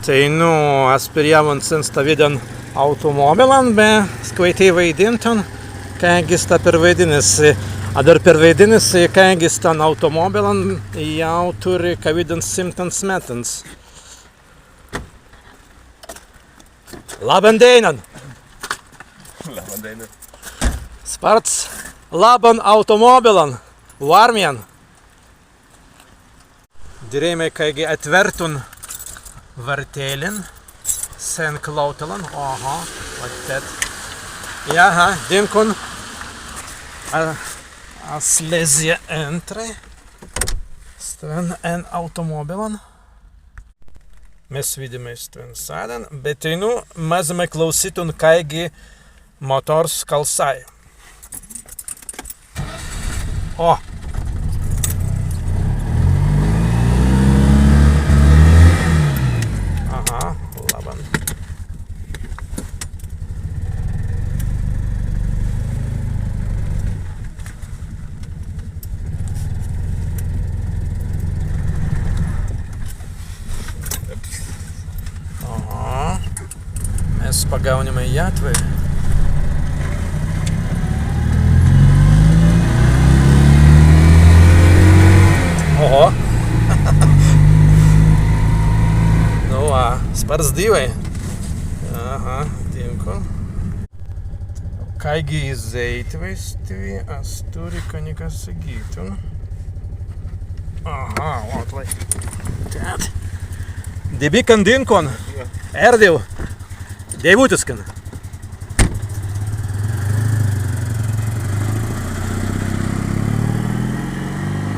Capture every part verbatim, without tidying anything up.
Teinū as perjāwuns sen stawīdan automōbilan, be as kwaitīwai waidīntun, kāigi sta perwaidinna si, adder perwaidinna si, kāigi stan automōbilan jāu turri kawīdans simtans mettans. Labban dēinan! Labban dēinan! Spārts labban automōbilan, wārmjan! Dirēimai kāigi etwērtun wartēlin sen klaūtalan. Aha, wat tēt. Jā, aha, dīnkun. A, as lēzja entrai. Stwen en automōbilan. Mes widāimai stwen saddan, be teinū mazzimai klausītun, kāigi motors kalsāi. O! Aha, labban. Aha. Mes pagaūnimai jātwei. Oho. Nu wā, spārts dīwai. Aha, dīnkun. Kāigi izēitwei stwi, as turri ka nika segītun. Aha, wat lāi. Tēt. Debīkan dīnkun. Ērdiw. Deiwūtiskan.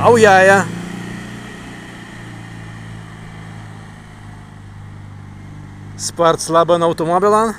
Au, jā, jā. Spārts labban automōbilan.